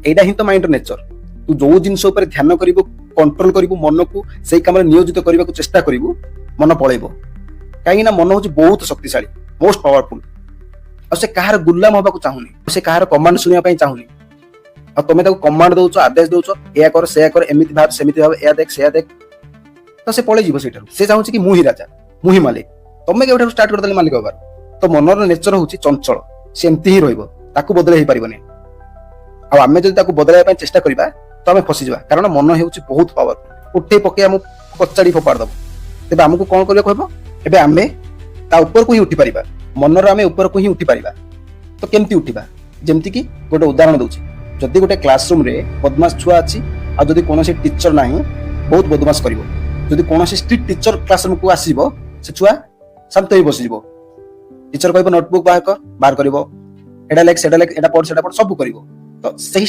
ଏଇଟା ହିଁ ତ ମାଇଣ୍ଡର ନେଚର। ତୁ ଯୋଉ ଜିନିଷ ଉପରେ ଧ୍ୟାନ କରିବୁ, କଣ୍ଟ୍ରୋଲ କରିବୁ, ମନକୁ ସେଇ କାମରେ ନିୟୋଜିତ କରିବାକୁ ଚେଷ୍ଟା କରିବୁ, ମନ ପଳେଇବ। କାହିଁକି ନା ମନ ହଉଛି ବହୁତ ଶକ୍ତିଶାଳୀ, ମୋଷ୍ଟ ପାୱାରଫୁଲ। ଆଉ ସେ କାହାର ଗୁଲାମ ହବାକୁ ଚାହୁଁନି, ସେ କାହାର କମାଣ୍ଡ ଶୁଣିବା ପାଇଁ ଚାହୁଁନି। ଆଉ ତମେ ତାକୁ କମାଣ୍ଡ ଦଉଛ, ଆଦେଶ ଦଉଛ, ଏୟା କର, ସେୟା କର, ଏମିତି ଭାବ, ସେମିତି ଭାବ, ଏହା ଦେଖ, ସେୟା ଦେଖ, ତ ସେ ପଳେଇଯିବ ସେଇଠାରୁ। ସେ ଚାହୁଁଛି କି ମୁଁ ହିଁ ରାଜା, ମୁଁ ହିଁ ମାଲିକ। ତମେ କେବେଠାରୁ ଷ୍ଟାର୍ଟ କରିଦେଲେ ମାଲିକ ହବାର? ତ ମନର ନେଚର ହଉଛି ଚଞ୍ଚଳ, ସେ ଏମିତି ହିଁ ରହିବ, ତାକୁ ବଦଳେଇ ହେଇପାରିବନି। ଆଉ ଆମେ ଯଦି ତାକୁ ବଦଳାଇବା ପାଇଁ ଚେଷ୍ଟା କରିବା ତ ଆମେ ଫସିଯିବା, କାରଣ ମନ ହେଉଛି ବହୁତ ପାୱାରଫୁଲ, ଉଠେଇ ପକେଇ ଆମକୁ କଚାଡ଼ି ଫୋପାଡ଼ି ଦବ। ତେବେ ଆମକୁ କଣ କରିବାକୁ ହେବ? ଏବେ ଆମେ ତା ଉପରକୁ ହିଁ ଉଠିପାରିବା, ମନର ଆମେ ଉପରକୁ ହିଁ ଉଠିପାରିବା। ତ କେମିତି ଉଠିବା? ଯେମିତିକି ଗୋଟେ ଉଦାହରଣ ଦଉଛି। ଯଦି ଗୋଟେ କ୍ଲାସରୁମରେ ବଦମାସ ଛୁଆ ଅଛି ଆଉ ଯଦି କୌଣସି ଟିଚର ନାହିଁ, ବହୁତ ବଦମାସ କରିବ। ଯଦି କୌଣସି ଷ୍ଟ୍ରିକ୍ଟ ଟିଚର କ୍ଲାସରୁମକୁ ଆସିବ, ସେ ଛୁଆ ଶାନ୍ତ ହେଇ ବସିଯିବ। ଟିଚର କହିବ, ନୋଟବୁକ୍ ବାହାର କର, ବାହାର କରିବ। ଏଇଟା ଲେଖ, ସେଟା ଲେଖ, ଏଇଟା ପଢ, ସେଟା ପଢ, ସବୁ କରିବ। ତ ସେହି